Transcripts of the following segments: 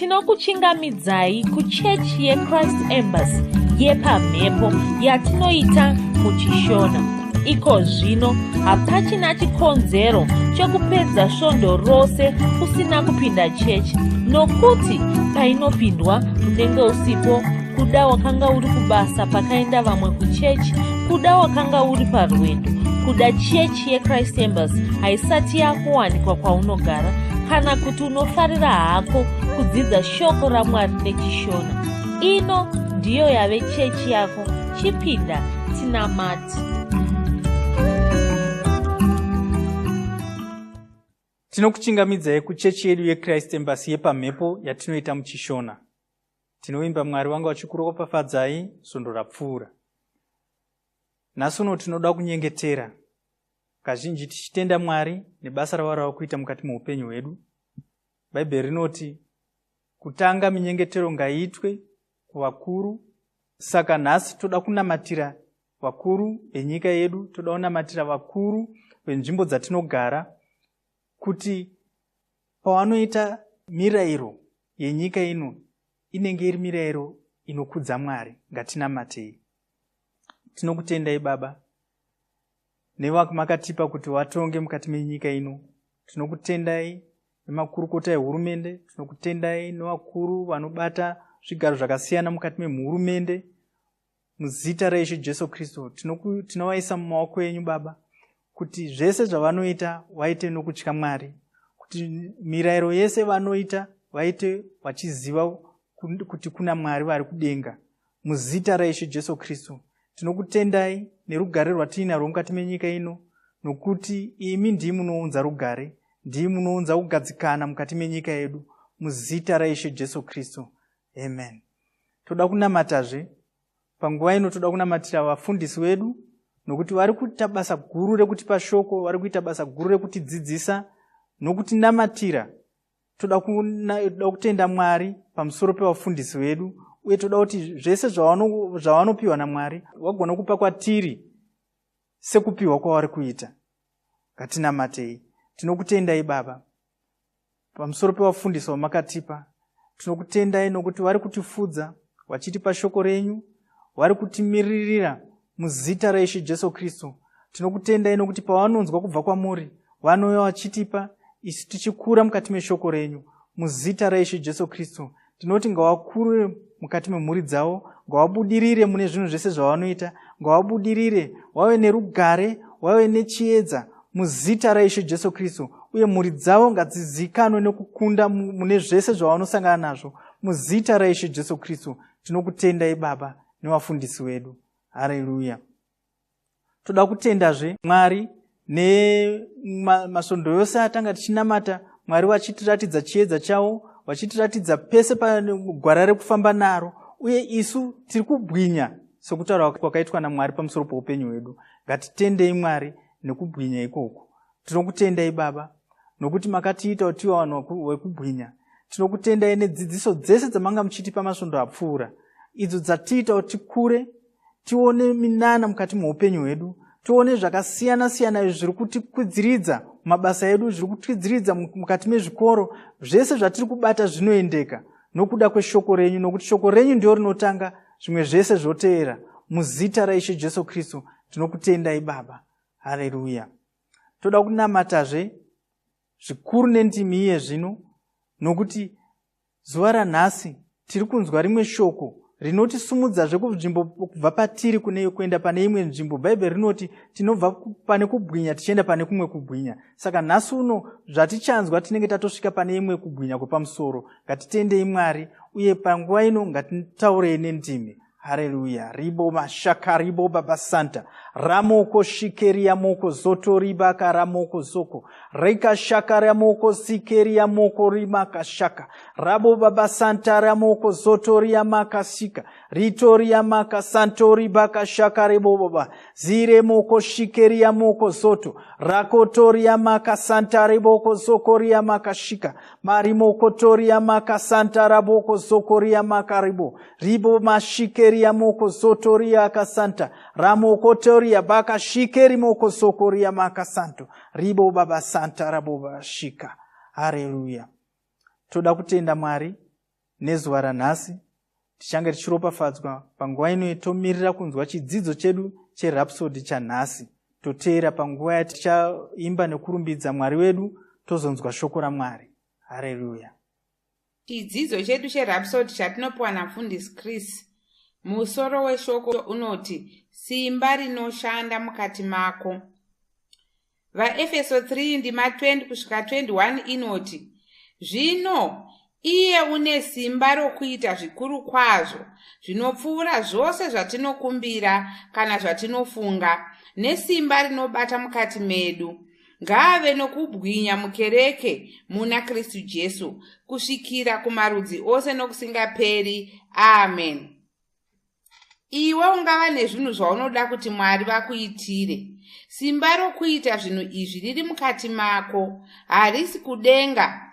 Tinokuchingamidzai kuchechi yeChrist Embassy yepamhepo yatinoita muchiShona. Iko zvino hapachina chikonzero chekupedza svondo rose usina kupinda chechi nokuti painopindwa unenge usipo kuda wakanga uri kubasa pakaenda vamwe kuchechi kuda wakanga uri parwendo kuda chechi yechrist embassy haisati yakuwanikwa kwaunogara kana kuti unofarira hako kudzidza shoko ramwari nechishona ino ndiyo yave chechi yako chipinda tinamati Tinokuchingamidzai kuchechi yedu yeChrist Embassy yepamhepo yatinoita muchiShona. Tinovimba Mwari vanga vachikuropafadzai svondo rapfuura. Nhasi uno tinoda kunyengetera kazhinji tichitenda Mwari nebasa ravari vava kuita mukati meupenyu hwedu. Bhaibheri rinoti kutanga minyengetero ngaiitwe kuvakuru. Saka nhasi toda kunamatira vakuru venyika yedu, toda kunamatira vakuru venzvimbo dzatinogara kuti pavanoita mirayiro yenyika ino inenge iri mirayiro inokudza Mwari. Ngatinamatei. Tinokutendai Baba nevamakatipa kuti vatonge mukati menyika ino. Tinokutendai nemakurukota ehurumende, tinokutendai nevakuru vanobata zvigaro zvakasiyana mukati memuhurumende. Muzita raIshe Jesu Kristu tinovaisa mumaoko enyu Baba, kuti zvese zvavanoita vaite nokutya Mwari, kuti mirayiro yese vanoita vaite vachiziva kuti kuna Mwari vari kudenga. Muzita raIshe Jesu Kristu tinokutendai nerugare rwatiinarwo mukati menyika ino, nokuti imi ndii munounza rugare, ndii munounza kugadzikana mukati menyika yedu. Muzita raIshe Jesu Kristu, amen. Toda kunamatazve panguva ino, toda kunamatira vafundisi vedu, nokuti vari kuita basa guru rekutipa shoko, vari kuita basa guru rekutidzidzisa nokutinamatira. Toda kutenda Mwari pamusoro pevafundisi vedu, uye toda kuti zvese zvavanopiwa naMwari vagone kupa kwatiri sekupiwa kwavari kuita. Ngatinamatei. Tinokutendai Baba pamusoro pevafundisi vamakatipa. Tinokutendai nokuti vari kutifudza vachitipa shoko renyu, vari kutimiririra muzita raIshe Jesu Kristu. Tinokutendai nokuti pavanonzwa kubva kwamuri vanouya vachitipa, isu tichikura mukati meshoko renyu. Muzita raIshe Jesu Kristu tinoti ngavakure mukati memhuri dzavo, ngavabudirire mune zvinhu zvese zvavanoita, ngavabudirire, vave nerugare, vave nechiedza muzita raIshe Jesu Kristu, uye mhuri dzavo ngadzizikanwe nekukunda mune zvese zvavanosangana nazvo. Muzita raIshe Jesu Kristu tinokutendai Baba nevafundisi vedu. Hareruya. Toda kutendazve Mwari nemasvondo yose atanga tichinamata, Mwari vachitiratidza chiedza chavo, vachitiratidza pese pagwara rekufamba naro, uye isu tiri kubwinya sekutaura kwakaitwa naMwari pamusoro poupenyu hwedu. Ngatitendei Mwari nekubwinya ikoko. Tinokutendai Baba nokuti makatiita kuti tive vanhu vekubwinya. Tinokutendai nedzidziso dzese dzamanga muchitipa masvondo apfuura, idzo dzatiita kuti tikure, tione minana mukati meupenyu hwedu, tione zvakasiyana siyana izvi zviri kutikwidziridza mumabasa edu, zviri kutikwidziridza mukati mezvikoro. Zvese zvatiri kubata zvinoendeka nokuda kweshoko renyu, nokuti shoko renyu ndiro rinotanga, zvimwe zvese zvoteera. Muzita raIshe Jesu Kristu tinokutendai Baba. Hareruya. Toda kunamatazve zvikuru nendimi iye zvino, nokuti zuva ranhasi tiri kunzwa rimwe shoko rinotisumudzazve kunzvimbo kubva patiri kune kuenda pane imwe nzvimbo. Bhaibheri rinoti tinobva pane kubwinya tichienda pane kumwe kubwinya. Saka nhasi uno zvatichanzwa tinenge tatosvika pane imwe kubwinya kwepamusoro. Ngatitendei Mwari, uye panguva ino ngatitaurei nendimi. Hareruya. Ribo mashaka ribo baba santa. Ramoko shikeria moko zoto ribaka ramoko zoko. Reka shaka ramoko sikeria moko rimaka shaka. Rabo baba santa ramoko zoto riamaka sika. Ritoria maka santo ribaka shaka rebo baba. Zire moko shikeria moko zoto. Rakotoria maka santa reboko zokoria maka shika. Marimoko toria maka santa raboko zokoria maka ribo. Ribo mashikeria moko zotoria akasanta. Ramoko toria baka shikeri moko zokoria maka santo. Ribo baba santa rabo bashika. Haleluya. Toda kutenda Mwari. Nezuva ranhasi tichange tichiropafadzwa panguva ino tomirira kunzwa chidzidzo chedu cherhapsody chanhasi. Toteera panguva yatichaimba nekurumbidza Mwari wedu tozonzwa shoko raMwari. Hareruya. Chidzidzo chedu cherhapsody chatinopiwa namufundisi Chris. Musoro weshoko unoti simba rinoshanda mukati mako. VaEfeso 3 ndima 20 kusvika 21 inoti, Zvino iye une simba rokuita zvikuru kwazvo zvinopfuura zvose zvatinokumbira kana zvatinofunga, nesimba rinobata mukati medu. Ngaave nokubwinya mukereke muna Kristu Jesu kusvikira kumarudzi ose nokusingaperi. Amen. Iwe ungava nezvinhu zvaunoda kuti Mwari vakuitire. Simba rokuita zvinhu izvi riri mukati mako, harisi kudenga.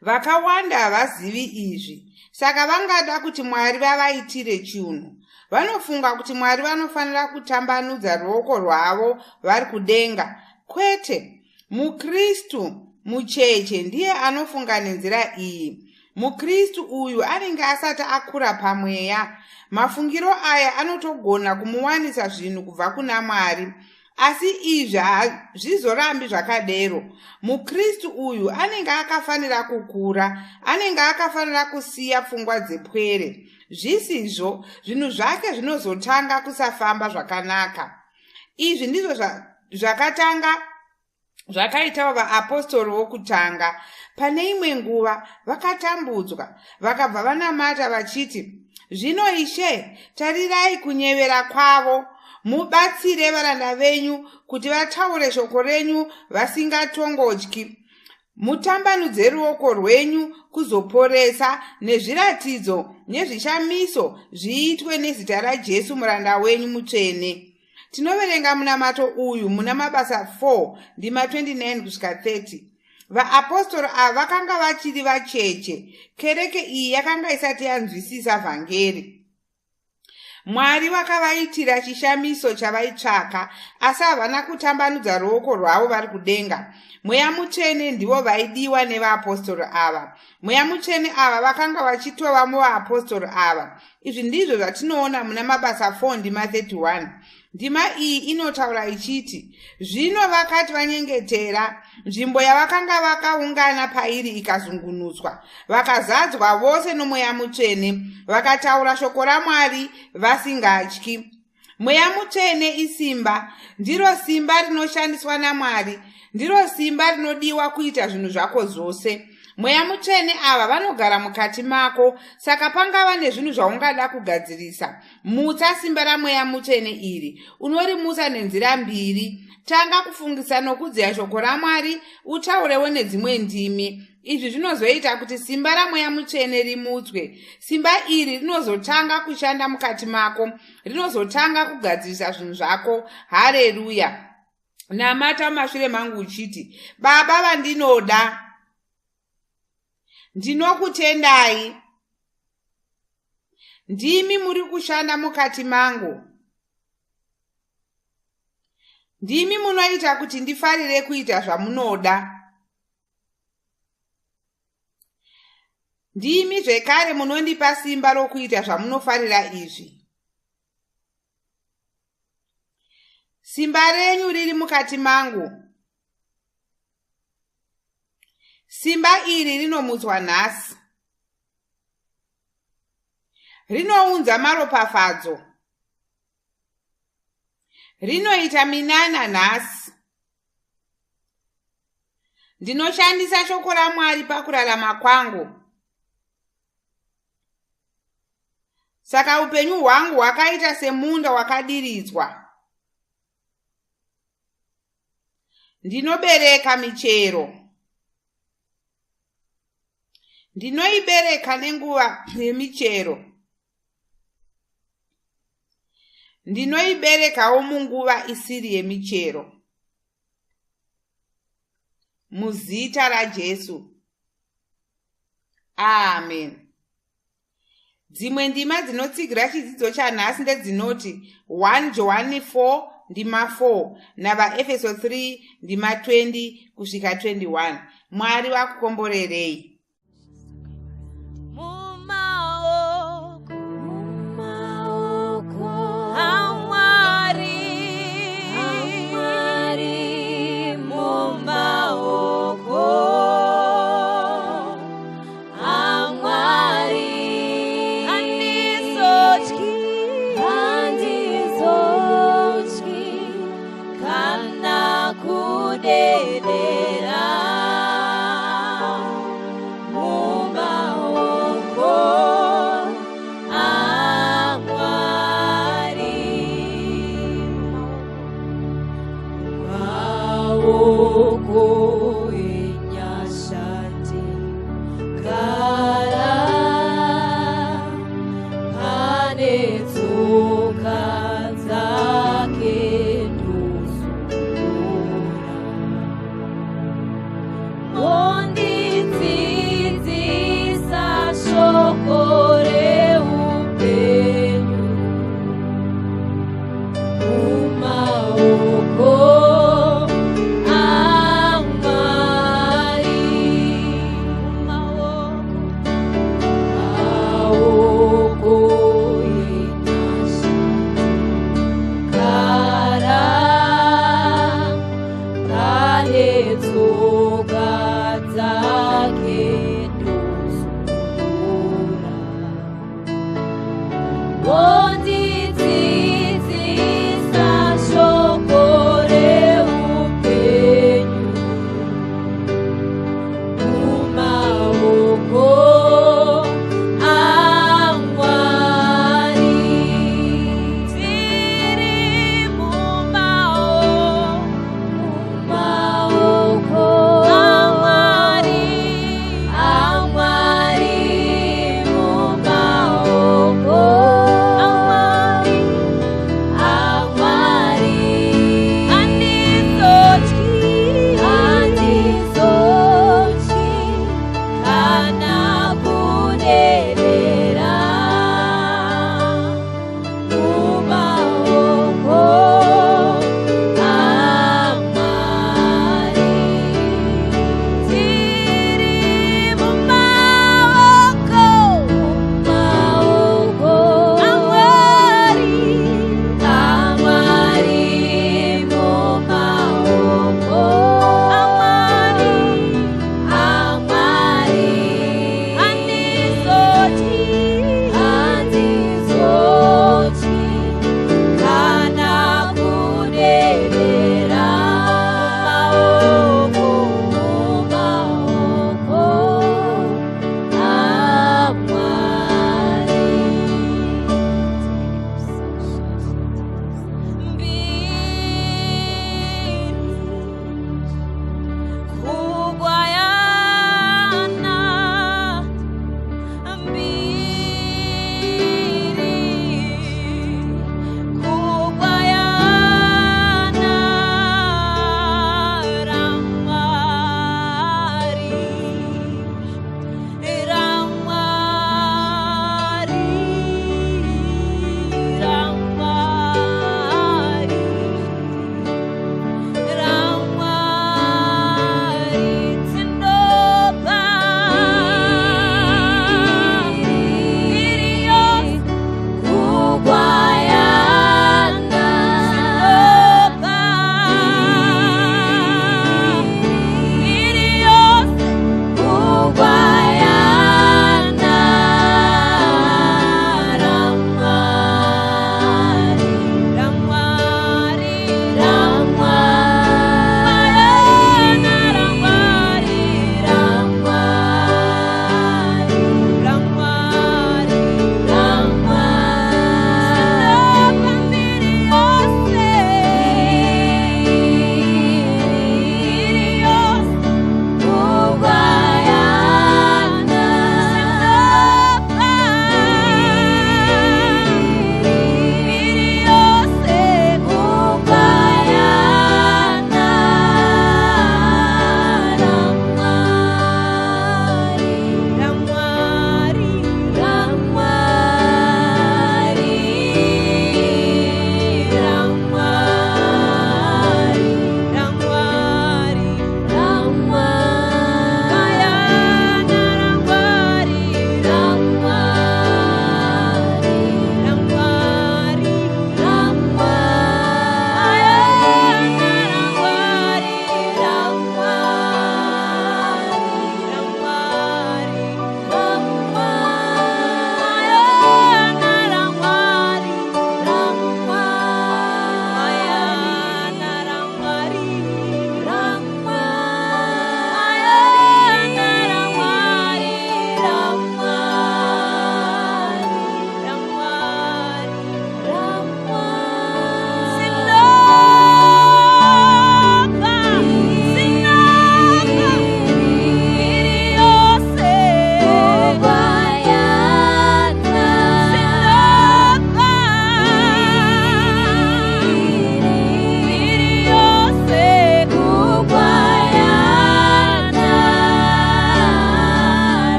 Vakawanda havazivi izvi, saka vangada kuti Mwari vavaitire chinhu. Vanofunga kuti Mwari vanofanira kutambanudza ruoko rwavo vari kudenga. Kwete! MuKristu mucheche ndiye anofunga nenzira iyi. MuKristu uyu anenge asati akura pamweya. Mafungiro aya anotogona kumuwanisa zvinhu kubva kuna Mwari. Asi izvi hazvizorambi zvakadero. MuKristu uyu anenge akafanira kukura, anenge akafanira kusiya pfungwa dzepwere. Zvisizvo, zvinhu zvake zvinozotanga kusafamba zvakanaka. Izvi ndizvo zvakatanga zvakaitawo vaapostori vokutanga. Pane imwe nguva vakatambudzwa, vakabva vanamata vachiti, Zvino Ishe, tarirai kunyevera kwavo, mubatsire varanda venyu kuti vataure shoko renyu vasingatongotyi. Mutambanudze ruoko rwenyu kuzoporesa, nezviratidzo nezvishamiso zviitwe nezita raJesu muranda wenyu mutsvene. Tinoverenga munamato uyu muna Mabasa 4 ndima 29 kusvika 30. Vaapostora ava vakanga vachiri vacheche. Kereke iyi yakanga isati yanzwisisa vhangeri. Mwari vakavaitira chishamiso chavaitsvaka, asi havana kutambanudza ruoko rwavo vari kudenga. Mweya Mutsvene ndivo vaidiwa nevaapostori ava. Mweya Mutsvene ava vakanga vachitova muvaapostori ava. Izvi ndizvo zvatinoona muna Mabasa 4 ndima 31. Ndima iyi inotaura ichiti, Zvino vakati vanyengetera, nzvimbo yavakanga vakaungana pairi ikazungunutswa, vakazadzwa vose noMweya Mutsvene, vakataura shoko raMwari vasingatyi. Mweya Mutsvene isimba. Ndiro simba rinoshandiswa naMwari. Ndiro simba rinodiwa kuita zvinhu zvako zvose. Mweya Mutsvene ava vanogara mukati mako, saka pangava nezvinhu zvaungada kugadzirisa. Mutsa simba raMweya Mutsvene iri. Unorimutsa nenzira mbiri. Tanga kufungisa nokudziya shoko raMwari, utaurewo nedzimwe ndimi. Izvi zvinozoita kuti simba raMweya Mutsvene rimutswe. Simba iri rinozotanga kushanda mukati mako, rinozotanga kugadzirisa zvinhu zvako. Hareruya! Namata mumashure mangu uchiti, Baba vandinoda, ndinokutendai. Ndimi muri kushanda mukati mangu. Ndimi munoita kuti ndifarire kuita zvamunoda. Ndimi zvekare munondipa simba rokuita zvamunofarira izvi. Simba renyu riri mukati mangu. Simba iri rinomutswa nhasi. Rinounza maropafadzo. Rinoita minana nhasi. Ndinoshandisa shoko raMwari pakurarama kwangu. Saka upenyu hwangu hwakaita semunda wakadiridzwa. Ndinobereka michero. Ndinoibereka nenguva yemichero. Ndinoiberekawo munguva isiri yemichero. Muzita raJesu. Amen. Dzimwe ndima dzinotsigira chidzidzo chanhasi ndedzinoti 1 Johani 4 ndima 4 naVaEfeso 3 ndima 20 kusvika 21. Mwari vakukomborerei.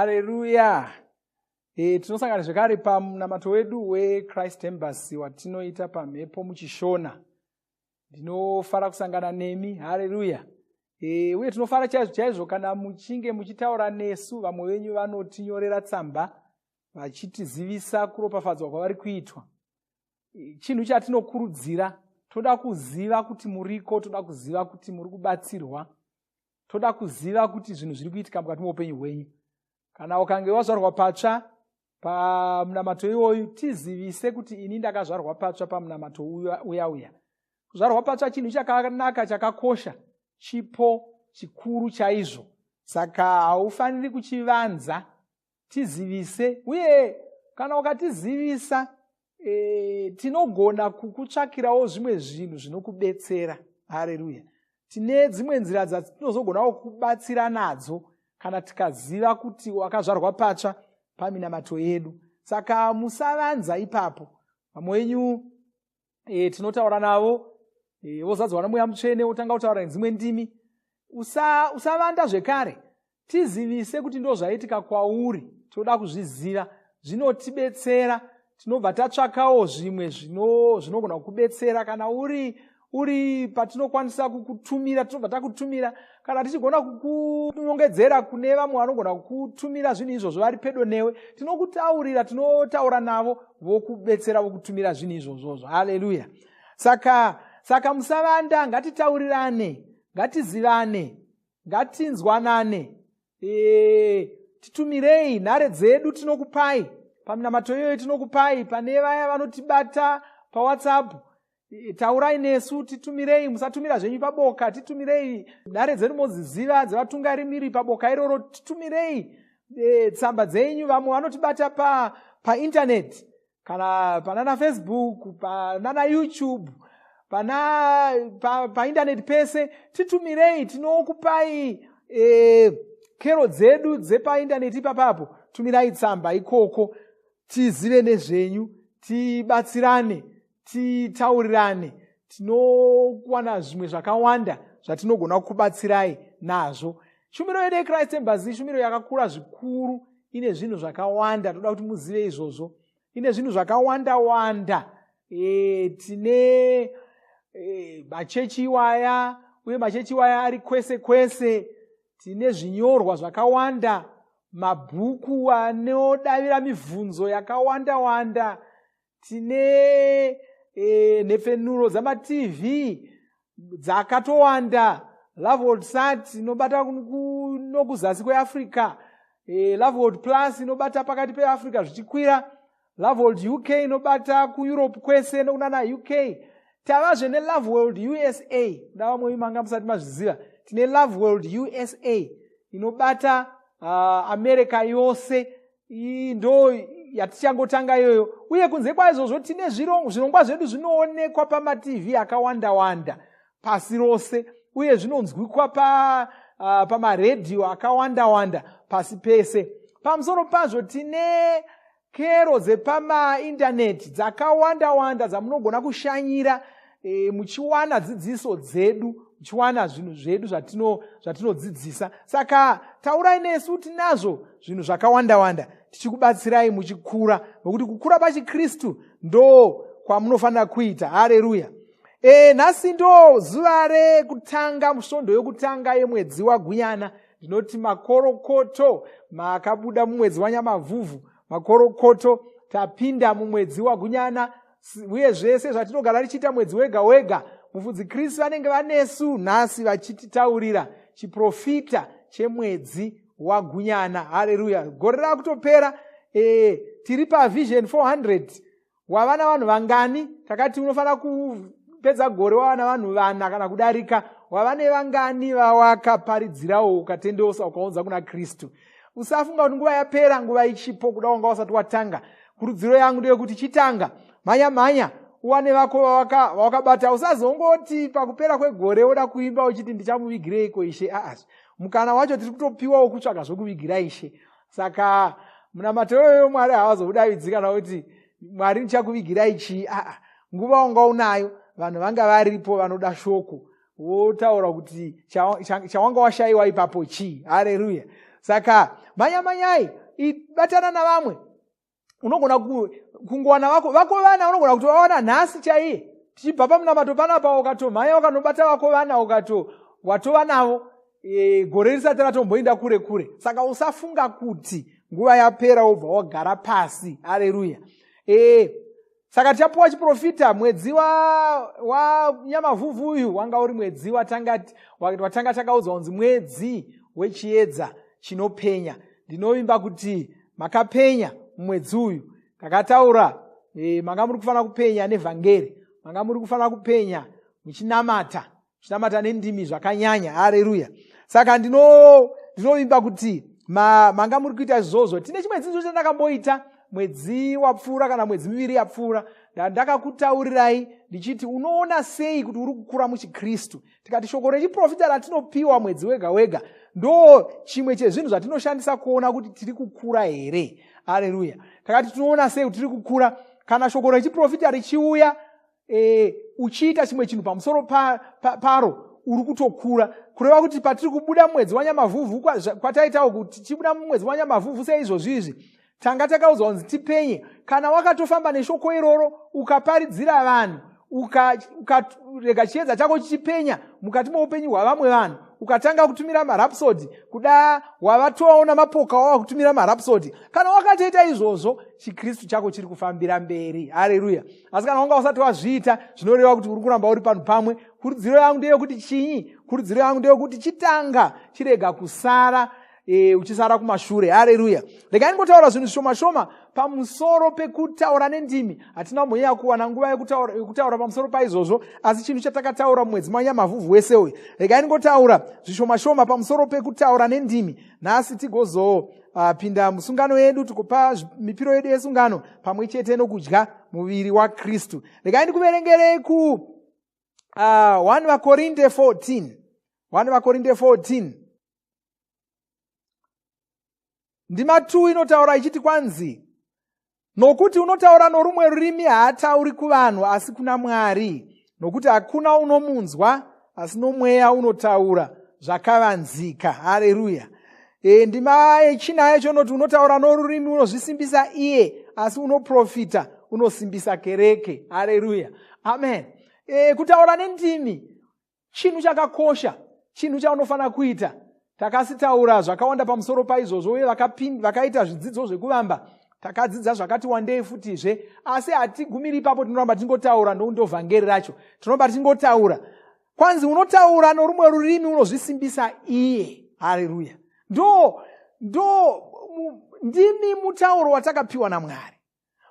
Hareruya! Tinosangana zvekare pamunamato wedu weChrist Embassy watinoita pamhepo muchiShona. Ndinofara kusangana nemi. Hareruya! Uye tinofara chaizvo chaizvo kana muchinge muchitaura nesu. Vamwe venyu vanotinyorera tsamba vachitizivisa kuropafadzwa kwavari kuitwa. Chinhu chatinokurudzira, toda kuziva kuti muriko, toda kuziva kuti muri kubatsirwa, toda kuziva kuti zvinhu zviri kuitika mukati meupenyu hwenyu. Kana ukange wazvarwa patsva pamunamato iwoyu, tizivise kuti ini ndakazvarwa patsva pamunamato uya uya. Kuzvarwa patsva chinhu chakanaka, chakakosha, chipo chikuru chaizvo, saka haufaniri kuchivanza. Tizivise, uye kana ukatizivisa, tinogona kukutsvakirawo zvimwe zvinhu zvinokubetsera. Hareruya! Tine dzimwe nzira dzatinozogonawo kubatsira nadzo kana tikaziva kuti wakazvarwa patsva paminamato yedu. Saka musavanza ipapo. Vamwe wenyu tinotaura navo, vozadzwa naMweya Mutsvene, wotanga kutaura nedzimwe ndimi. Usavanda zvekare, tizivise kuti ndo zvaitika kwauri. Toda kuzviziva, zvinotibetsera. Tinobva tatsvakawo zvimwe zvinogona kukubetsera. Kana uri patinokwanisa kukutumira, tinobva takutumira. Kana tichigona kukunongedzera kune vamwe vanogona kukutumira zvinhu izvozvo vari pedo newe, tinokutaurira, tinotaura navo, vokubetsera, vokutumira zvinhu izvozvozvo. Haleluya! Saka musavanda, ngatitaurirane, ngatizivane, ngatinzwanane. Titumirei nhare dzedu, tinokupai paminamato iyoyo, tinokupai. Pane vaya vanotibata paWhatsApp, taurai nesu, titumirei. Musatumira zvenyu paboka, titumirei nhare dzedu, modziziva dzevatungamiriri paboka iroro. Titumirei tsamba dzenyu. Vamwe vanotibata paintaneti, kana panana Facebook, panana YouTube, pana paindaneti pese, titumirei. Tinokupai kero dzedu dzepaindaneti ipapapo. Tumirai tsamba ikoko, tizive nezvenyu, tibatsirane, titaurirane. Tinokuwana zvimwe zvakawanda zvatinogona kukubatsirai nazvo. Shumiro yedu yeChrist Embassy ishumiro yakakura zvikuru, ine zvinhu zvakawanda. Toda kuti muzive izvozvo, ine zvinhu zvakawanda wanda. Tine machechi iwaya, uye machechi iwaya ari kwese kwese. Tine zvinyorwa zvakawanda, mabhuku anodavira mibvunzo yakawanda wanda. Tine nhepfenuro dzamaTV dzakatowanda. Loveworld Sat inobata nokuzasi kweAfrica, Loveworld Plus inobata pakati peAfrica zvichikwira, Loveworld UK inobata kuEurope kwese nokunana UK. Tavazve neLoveworld USA. Kuda vamwe manga musati mazviziva, tine Loveworld USA inobata America yose. Ndo yatichangotanga iyoyo. Uye kunze kwaizvozvo, tine zvirongwa zvedu zvinoonekwa pamaTV akawanda wanda pasi rose, uye zvinonzwikwa pamaredhiyo akawanda wanda pasi pese. Pamusoro pazvo, tine kero dzepamaindaneti dzakawanda wanda dzamunogona kushanyira, muchiwana dzidziso dzedu, muchiwana zvinhu zvedu zvatinodzidzisa. Saka taurai nesu, tinazvo zvinhu zvakawanda wanda, tichikubatsirai muchikura, nokuti kukura pachiKristu ndo kwamunofanira kuita. Hareruya! Nhasi ndo zuva rekutanga musvondo yokutanga yemwedzi waGunyana. Ndinoti makorokoto makabuda mumwedzi waNyamavhuvhu, makorokoto tapinda mumwedzi waGunyana. Uye zvese zvatinogara tichiita mwedzi wega wega, mufudzi Kristu vanenge vanesu nhasi vachititaurira chiprofita chemwedzi waGunyana. Hareruya! Gore rakutopera. Tiri paVision 400. Wava navanhu vangani? Takati unofanira kupedza gore wava navanhu vana kana kudarika. Wava nevangani vawakaparidzirawo, ukatendeusa, ukaunza kuna Kristu? Usafunga kuti nguva yapera, nguva ichipo. Kuda wanga usati watanga, kurudziro yangu ndeyekuti chitanga, mhanya mhanya, uwane vako vawakabata. Usazongoti pakupera kwegore woda kuimba uchiti, "Ndichamuvigireiko Ishe?" Aa, mukana wacho tiri kutopiwawo kutsvaga zvokuvigira Ishe. Saka munamato iyoyo Mwari havazokudavidzi kana kuti, "Mwari, ndichakuvigirai chii?" Aa, nguva wanga unayo, vanhu vanga varipo vanoda shoko. Wotaura kuti chawanga washayiwa ipapo chii? Hareruya! Saka manya manyai, batana navamwe. Unogona kungowana vako vana, unogona kutovawana nhasi chaiye tichibva pamunamato panapa, ukatomhanya ukanobata vako vana, ukato watova navo gore risati ratomboinda kure kure. Saka usafunga kuti nguva yapera wobva wagara pasi. Areruya. Saka tichapuwa chiprofita mwedzi wanyamavhuvhu uyu wanga uri mwedzi watanga takaudzwa kunzi mwedzi wechiedza chinopenya. Ndinovimba kuti makapenya mumwedzi uyu. Takataura manga muri kufanira kupenya nevhangeri, manga muri kufanira kupenya muchinamata, muchinamata nendimi zvakanyanya. Hareruya. Saka ndinovimba kuti manga muri kuita izvozvo. Tine chimwe dzidzo chandakamboita mwedzi wapfuura kana mwedzi miviri yapfuura, ndakakutaurirai ndichiti unoona sei kuti uri kukura muchiKristu. Tikati shoko rechiprofita ratinopiwa mwedzi wega wega ndo chimwe chezvinhu zvatinoshandisa kuona kuti tiri kukura here. Aleluya. Takati tinoona sei kuti tiri kukura kana shoko rechiprofita richiuya, uchiita chimwe chinhu pamusoro paro, uri kutokura. Kureva kuti patiri kubuda mwedzi wanyamavhuvhu kwataitawo kuti tichibuda mumwedzi wanyamavhuvhu seizvozvi izvi, tanga takaudzwa kunzi tipenye. Kana wakatofamba neshoko iroro ukaparidzira vanhu, ukarega chiedza chako chichipenya mukati moupenyu hwavamwe vanhu, ukatanga kutumira marapsodi, kuda wavatoona mapoka wava kutumira marapsodi, kana wakatoita izvozvo chiKristu chako chiri kufambira mberi. Hareruya. Asi kana wanga usati wazviita, zvinoreva kuti uri kuramba uri panhu pamwe. Kurudziro yangu ndeyekuti chinyi? Kurudziro yangu ndeyekuti chitanga, chirega kusara uchisara kumashure. Hareruya. Regai ndimbotaura zvinhu zvishoma shoma pamusoro pekutaura nendimi. Hatina kumbonyanya kuwana nguva yekutaura pamusoro paizvozvo, asi chinhu chatakataura mumwedzi manyamavhuvhu wese uyu. Regai ndingotaura zvishoma shoma pamusoro pekutaura nendimi nhasi, tigozopinda musungano yedu, tikupa mipiro yedu yesungano pamwe chete nokudya muviri waKristu. Regai ndikuverengerei ku 1 vaKorinte 14. 1 vaKorinte 14 ndima 2 inotaura ichiti kwanzi, nokuti unotaura norumwe rurimi haatauri kuvanhu asi kuna Mwari, nokuti hakuna unomunzwa, asi nomweya unotaura zvakavanzika. Hareruya. Ndima yechina yacho inoti unotaura norurimi unozvisimbisa iye, asi unoprofita unosimbisa kereke. Hareruya. Amen. Kutaura nendimi chinhu chakakosha, chinhu chaunofanira kuita. Takasitaura zvakawanda pamusoro paizvozvo, uye vakaita zvidzidzo zvekuvamba takadzidza zvakati wandei futizve, asi hatigumiri ipapo, tinoramba tingotaura ndovhangeri racho, tinoramba tingotaura. Kwanzi unotaura norumwe rurimi unozvisimbisa iye. Hareruya. Ndo ndimi mutauro watakapiwa naMwari,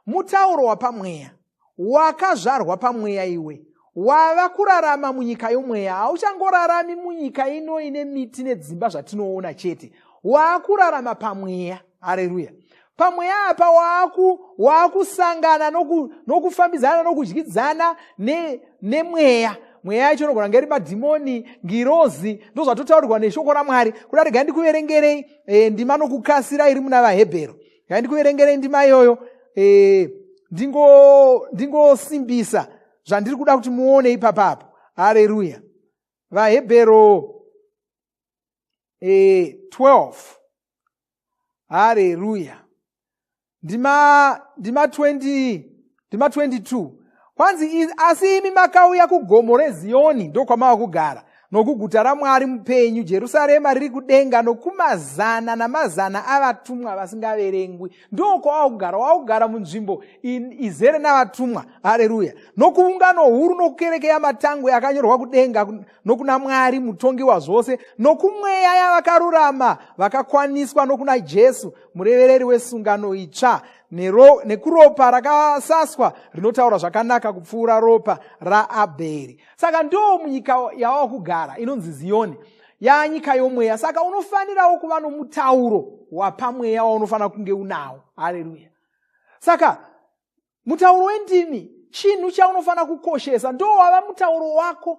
mutauro wapamweya, wakazvarwa pamweya. Iwe wava kurarama munyika yomweya, hauchangorarami munyika ino ine miti nedzimba zvatinoona chete, waakurarama pamweya. Hareruya. Pamweya apa waakusangana nokufambidzana nokudyidzana nemweya. Mweya yacho inogona kunge iri madhimoni, ngirozi, ndozvatotaurirwa neshoko raMwari. Kuda regai ndikuverengerei ndima nokukasira iri muna vaHebheru. Regai ndikuverengerei ndima iyoyo, ndingosimbisa zvandiri kuda kuti muone ipapapo. Hareruya. VaHebheru 12. Hareruya. Ndima 20, ndima 22. Kwanzi, asi imi makauya kugomo reZiyoni, ndokwamava kugara, nokuguta raMwari mupenyu, Jerusarema riri kudenga, nokumazana namazana avatumwa vasingaverengwi. Ndokwawava kugara, wava kugara munzvimbo izere navatumwa. Hareruya. Nokuungano huru, nokukereke yamatangwe akanyorwa kudenga, nokuna Mwari mutongi wazvose, nokumweya yavakarurama vakakwaniswa, nokuna Jesu murevereri wesungano itsva, nekuropa rakasaswa rinotaura zvakanaka kupfuura ropa raAbheri. Saka ndo munyika yawava kugara inonzi Ziyoni, yanyika yomweya. Saka unofanirawo kuva nomutauro wapamweya waunofanira kunge unawo. Hareruya. Saka mutauro wendimi chinhu chaunofanira kukoshesa, ndo wava mutauro wako.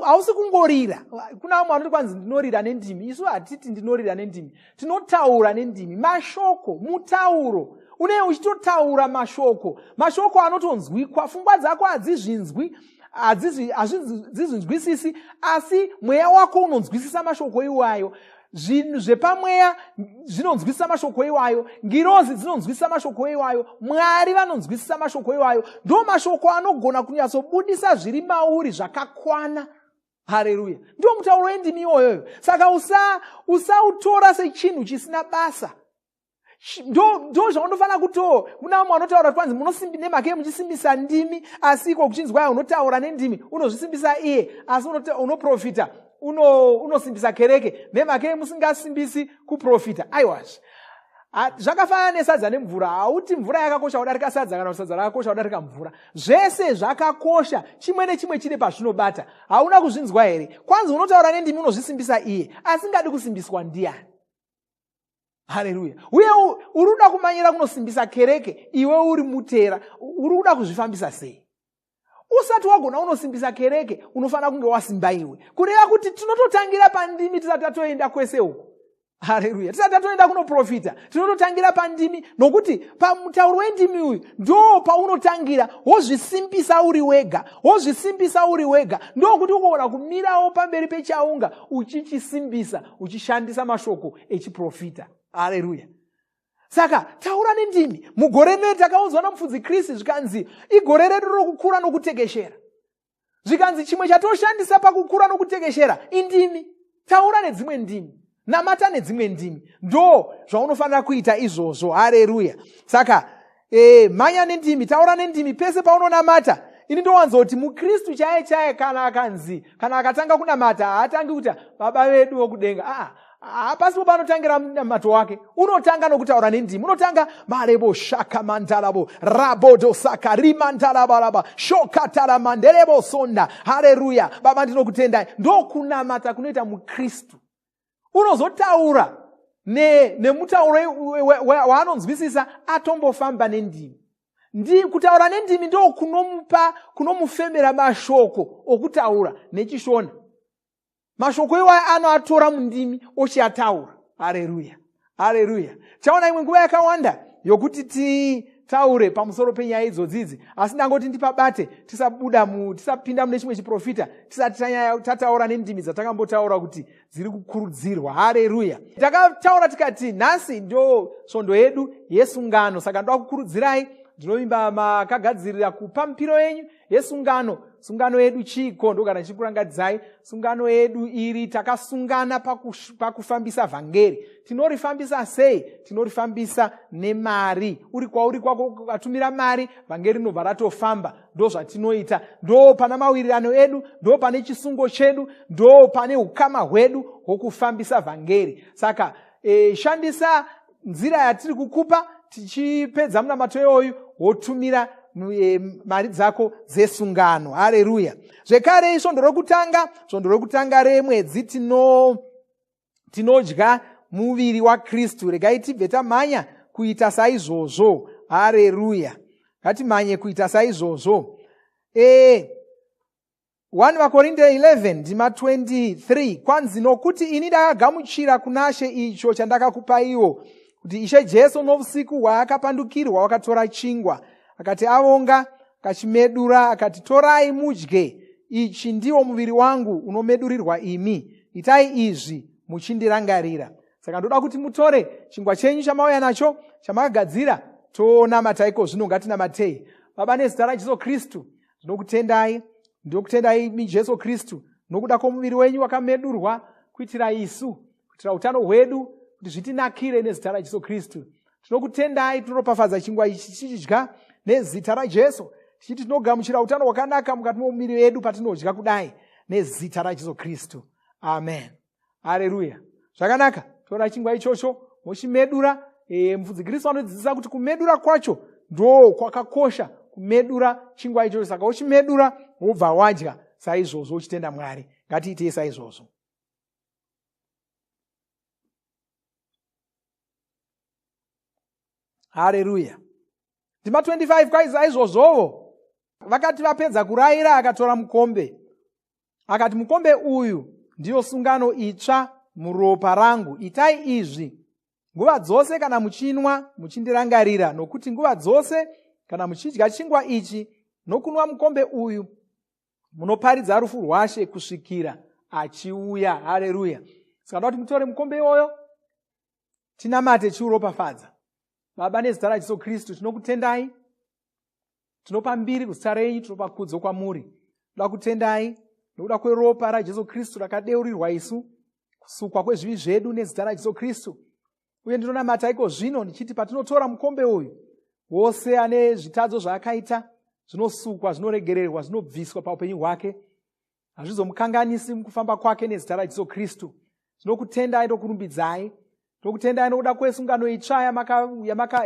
Hausi kungorira. Kuna vamwe vanoti kwanzi ndinorira nendimi. Isu hatiti ndinorira nendimi, tinotaura nendimi. Mashoko, mutauro une uchitotaura mashoko anotonzwikwa. Pfungwa dzako hadzizvinzwi, hadzizvinzwisisi, asi mweya wako unonzwisisa mashoko iwayo. Zvinhu zvepamweya zvinonzwisisa mashoko iwayo, ngirozi dzinonzwisisa mashoko iwayo, Mwari vanonzwisisa mashoko iwayo. Ndo mashoko anogona kunyatsobudisa zviri mauri zvakakwana. Hareruya! Ndiwo mutauro wendimi iwoyoyo. Saka usautora usa sechinhu chisina basa. Ndo zvaunofanira kuto muna vamwe vanotaura kuti kwanzi munosimbi nemhaka ye muchisimbisa ndimi, asi iko kuchinzwaya unotaura nendimi unozvisimbisa iye, asi unoprofita unosimbisa uno kereke nemhaka ye musingasimbisi kuprofita. Aiwazve zvakafanana nesadza nemvura. Hauti mvura yakakosha kudarika sadza, kana kuti sadza rakakosha kudarika mvura. Zvese zvakakosha, chimwe nechimwe chine pazvinobata. Hauna kuzvinzwa here? Kwanzi unotaura nendimi unozvisimbisa iye, asingadi kusimbiswa ndiani? Hareruya! Uye uri kuda kumanyira kunosimbisa kereke, iwe uri mutera, uri kuda kuzvifambisa sei? Usati wagona unosimbisa kereke, unofanira kunge wasimba iwe. Kureva kuti tinototangira pandimi tisati tatoenda kwese uku. Hareruya! Tisati tatoenda kunoprofita, tinototangira pandimi, nokuti pamutauro wendimi uyu ndo paunotangira, wozvisimbisa uri wega, wozvisimbisa uri wega, ndokuti ugogona kumirawo pamberi pechaunga uchichisimbisa uchishandisa mashoko echiprofita. Hareruya! Saka taura nendimi. Mugore rino takaudzwa namufudzi Kristu zvikanzi igore redu rokukura nokutekeshera. Zvikanzi chimwe chatoshandisa pakukura nokutekeshera indimi. Taura nedzimwe ndimi, namata nedzimwe ndimi, ndo zvaunofanira kuita izvozvo. Hareruya! Saka mhanya nendimi, taura nendimi pese paunonamata. Ini ndowanzoti muKristu chaiye chaiye kana akanzi, kana akatanga kunamata, haatangi kuti Baba vedu vokudenga. Aa, hapasipo panotangira munamato wake. Unotanga nokutaura nendimi. Unotanga marebo shaka mandalabo rabodo saka rimandalabalaba shokatala manderebo sonda. Hareruya! Baba ndinokutendai. Ndokunamata kunoita muKristu. Unozotaura nemutauro waanonzwisisa atombofamba nendimi. Kutaura nendimi ndo kunomupa, kunomufemera mashoko okutaura nechiShona. Mashoko iwaya anoatora mundimi ochiataura. Hareruya! Hareruya! Tichaona imwe nguva yakawanda yokuti titaure pamusoro penyaya idzodzi idzi, asi ndangoti ndipabate, tisabuda mu, tisapinda mune chimwe chiprofita tisati tataura nendimi dzatakambotaura kuti dziri kukurudzirwa. Hareruya! Takataura tikati nhasi ndo svondo yedu yesungano, saka ndoda kukurudzirai, ndinovimba makagadzirira kupa mipiro yenyu yesungano. Sungano yedu chiiko? Ndogara ndichikurangadzai sungano yedu iri. Takasungana pakufambisa vhangeri. Tinorifambisa sei? Tinorifambisa nemari. Uri kwauri kwako ukatumira mari, vhangeri rinobva ratofamba. Ndo zvatinoita, ndo pana mawirirano edu, ndo pane chisungo chedu, ndo pane ukama hwedu hwokufambisa vhangeri. Saka shandisa nzira yatiri kukupa. Tichipedza munamato iwoyu, wotumira mari dzako dzesungano. Hareruya! Zvekare svondo rokutanga, svondo rokutanga remwedzi tinodya muviri waKristu. Regai tibve tamhanya kuita saizvozvo. Hareruya! Ngatimhanye kuita saizvozvo. 1 VaKorinte 11 ndima 23, kwanzi, nokuti ini ndakagamuchira kunaShe icho chandakakupaiwo, kuti Ishe Jesu novusiku hwaakapandukirwa wakatora chingwa, akati avonga, akachimedura, akati, torai mudye, ichi ndiwo muviri wangu unomedurirwa imi, itai izvi muchindirangarira. Saka ndoda kuti mutore chingwa chenyu chamauya nacho, chamakagadzira, tonamata iko zvino. Ngatinamatei. Baba, nezita raJesu Kristu, ndinokutendai, ndinokutendai imi Jesu Kristu nokuda kwomuviri wenyu wakamedurwa kuitira isu, kuitira utano hwedu, kuti zvitinakire nezita raJesu Kristu. Tinokutendai, tinoropafadza chingwa ichi tichidya nezita raJesu, tichiti tinogamuchira utano hwakanaka mukati momuviri wedu patinodya kudai nezita raJesu Kristu. Amen. Hareruya! Zvakanaka. Tora chingwa ichocho mochimedura. Mufudzi Kristu anodzidzisa kuti kumedura kwacho ndo kwakakosha, kumedura chingwa ichocho. Saka uchimedura wobva wadya saizvozvo uchitenda Mwari. Ngatiitei saizvozvo. Hareruya! Ndima 25, kwaizvozvovo vakati vapedza kurayira, akatora mukombe, akati, mukombe uyu ndiyo sungano itsva muropa rangu, itai izvi nguva dzose kana muchinwa muchindirangarira. Nokuti nguva dzose kana muchidya chingwa ichi nokunwa mukombe uyu, munoparidza rufu rwaShe kusvikira achiuya. Hareruya! Saka ndoda kuti mutore mukombe iwoyo, tinamate chiuropafadza. Baba, nezita raJesu Kristu, tinokutendai, tinopa mbiri kuzita renyu, tinopa kudzo kwamuri. Toda kutendai nokuda kweropa raJesu Kristu rakadeurirwa isu, kusukwa kwezvivi zvedu nezita raJesu Kristu. Uye ndinonamata iko zvino ndichiti patinotora mukombe uyu, wose ane zvitadzo zvaakaita zvinosukwa, zvinoregererwa, zvinobviswa paupenyu hwake, hazvizomukanganisi mukufamba kwake nezita raJesu Kristu. Tinokutendai, tokurumbidzai, tokutendai nokuda kwesungano itsva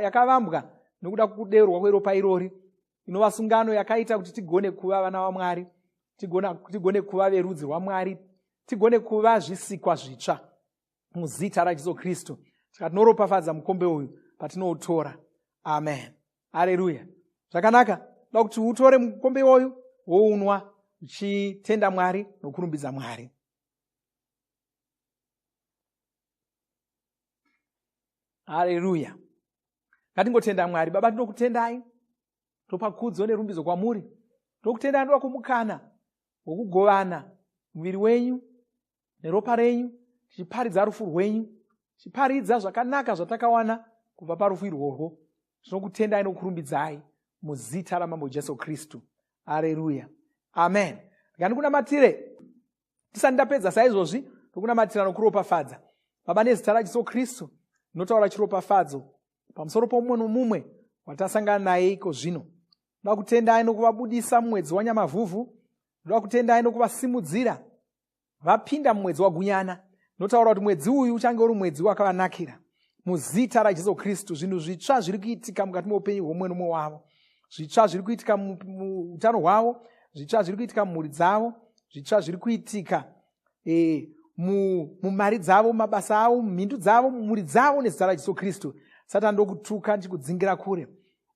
yakavambwa nokuda kwokudeurwa kweropa irori, inova sungano yakaita kuti tigone kuva vana vaMwari, tigone kuva verudzi rwaMwari, tigone kuva zvisikwa zvitsva muzita raJesu Kristu. Saka tinoropafadza mukombe uyu patinoutora. Amen. Areruya. Zvakanaka. Da kuti utore mukombe iwoyu wounwa uchitenda Mwari nokurumbidza Mwari. Hareruya. Ngatingotenda Mwari. Baba, tinokutendai, topa kudzo nerumbidzo kwamuri. Tokutendai ndoda kumukana wokugovana muviri wenyu neropa renyu, tichiparidza rufu rwenyu, tichiparidza zvakanaka zvatakawana kubva parufu irworwo. Tinokutendai nokurumbidzai muzita raMambo Jesu Kristu. Areruya. Amen. Rega ndikunamatire tisati ndapedza saizvozvi, tokunamatira nokuropafadza. Baba, nezita raJesu Kristu, ndinotaura chiropafadzo pamusoro pomumwe nomumwe watasangana naye iko zvino. Ndoda kutendai nokuvabudisa mumwedzi waNyamavhuvhu. Ndoda kutendai nokuvasimudzira vapinda mumwedzi waGunyana. Ndinotaura kuti mwedzi uyu uchange uri mwedzi wakavanakira muzita raJesu Kristu. Zvinhu zvitsva zviri kuitika mukati meupenyu hwomumwe nomumwe wavo, zvitsva zviri kuitika muutano hwavo, zvitsva zviri kuitika mumhuri dzavo, zvitsva zviri kuitika mumari dzavo, mumabasa avo, mumhindu dzavo, mumhuri dzavo, nezita raJesu Kristu. Satani, ndokutuka ndichikudzingira kure.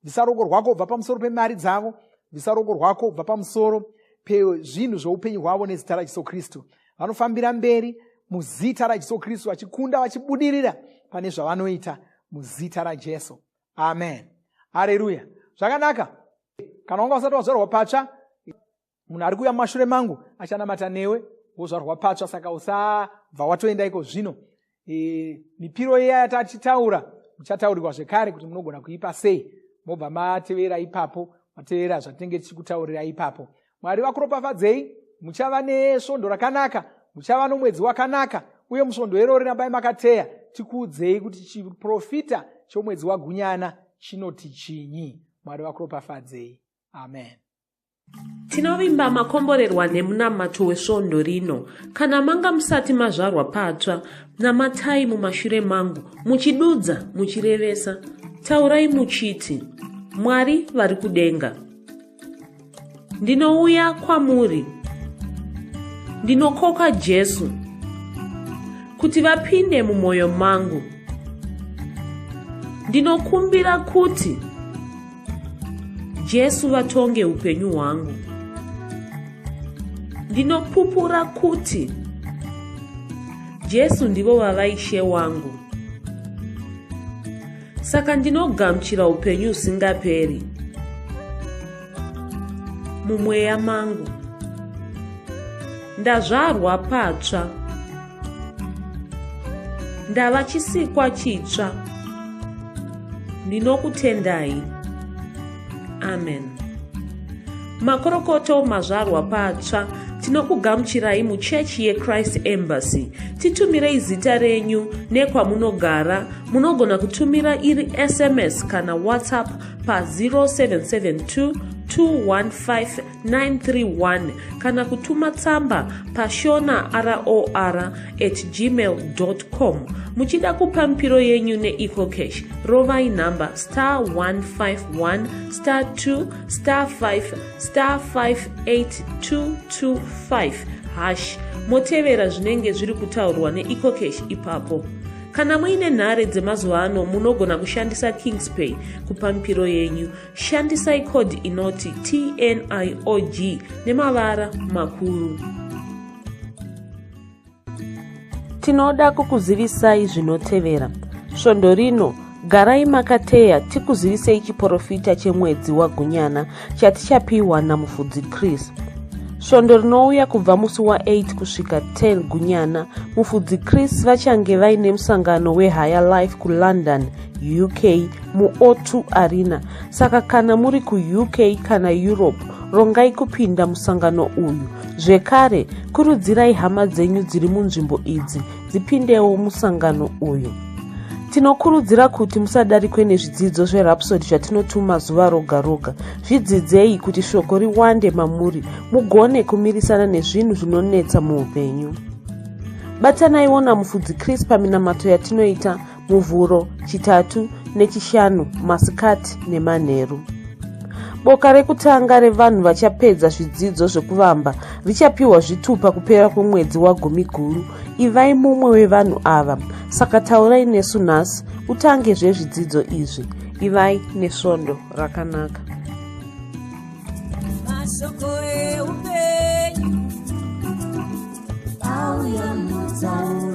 Bvisa ruoko rwako kubva pamusoro pemari dzavo, bvisa ruoko rwako kubva pamusoro pezvinhu zveupenyu hwavo nezita raJesu Kristu. Vanofambira mberi muzita raJesu Kristu, vachikunda, vachibudirira pane zvavanoita muzita raJesu. Amen. Hareruya. Zvakanaka. Kana wanga usati wazvarwa patsva, munhu ari kuuya mumashure mangu achanamata newe wozvarwa patsva. Saka usabva watoenda iko zvino. Mipiro iya yatachitaura muchataurirwa zvekare kuti munogona kuipa sei, mobva matevera ipapo, matevera zvatinenge tichikutaurira ipapo. Mwari vakuropafadzei. Muchava nesvondo rakanaka, muchava nomwedzi wakanaka, uye musvondo irori rambai makateya tikuudzei kuti chiprofita chomwedzi waGunyana chinoti chinyi. Mwari vakuropafadzei. Amen. Tinovimba makomborerwa nemunamato wesvondo rino. Kana manga musati mazvarwa patsva, namatai mumashure mangu, muchidudza, muchirevesa. Taurai muchiti, Mwari vari kudenga, ndinouya kwamuri. Ndinokoka Jesu kuti vapinde mumwoyo mangu. Ndinokumbira kuti Jesu vatonge upenyu hwangu. Ndinopupura kuti Jesu ndivo vava Ishe wangu. Saka ndinogamuchira upenyu husingaperi mumweya mangu. Ndazvarwa patsva. Ndava chisikwa chitsva. Ndinokutendai. Amen. Makorokoto mazvarwa patsva. Tinokugamuchirai muchechi yeChrist Embassy. Titumirei zita renyu nekwamunogara. Munogona kutumira iri SMS kana WhatsApp pa 0772 215 931 kana kutuma tsamba pashona ror at gmail com. Muchida kupa mipiro yenyu neEcoCash, rovai nhamba star 151 star 2 star 5 star 58225 hash, motevera zvinenge zviri kutaurwa neEcoCash ipapo. Kana muine nhare dzemazuva ano, munogona kushandisa Kingspay kupa mipiro yenyu. Shandisai code inoti TNIOG nemavara makuru. Tinoda kukuzivisai zvinotevera. Svondo rino, garai makateya tikuzivisei chiporofita chemwedzi waGunyana chatichapiwa naMufudzi Chris. Svondo rinouya kubva musi wa8 kusvika 10 Gunyana, mufudzi Chris vachange vaine musangano weHigher Life kuLondon, UK muO2 Arena. Saka kana muri kuUK kana Europe, rongai kupinda musangano uyu. Zvekare, kurudzirai hama dzenyu dziri munzvimbo idzi dzipindewo musangano uyu. Tinokurudzira kuti musadarikwe nezvidzidzo zveRhapsody zvatinotuma zuva roga roga. Zvidzidzei kuti shoko riwande mamuri mugone kumirisana nezvinhu zvinonetsa muupenyu. Batanaiwo namufudzi Chris paminamato yatinoita Muvhuro, Chitatu neChishanu masikati nemanheru. Boka rekutanga revanhu vachapedza zvidzidzo zvekuvamba richapiwa zvitupa kupera kwemwedzi waGumiguru. Ivai mumwe wevanhu ava. Saka taurai nesu nhasi utange zvezvidzidzo izvi. Ivai nesvondo rakanaka. Mashoko eupenyu auya mutsa.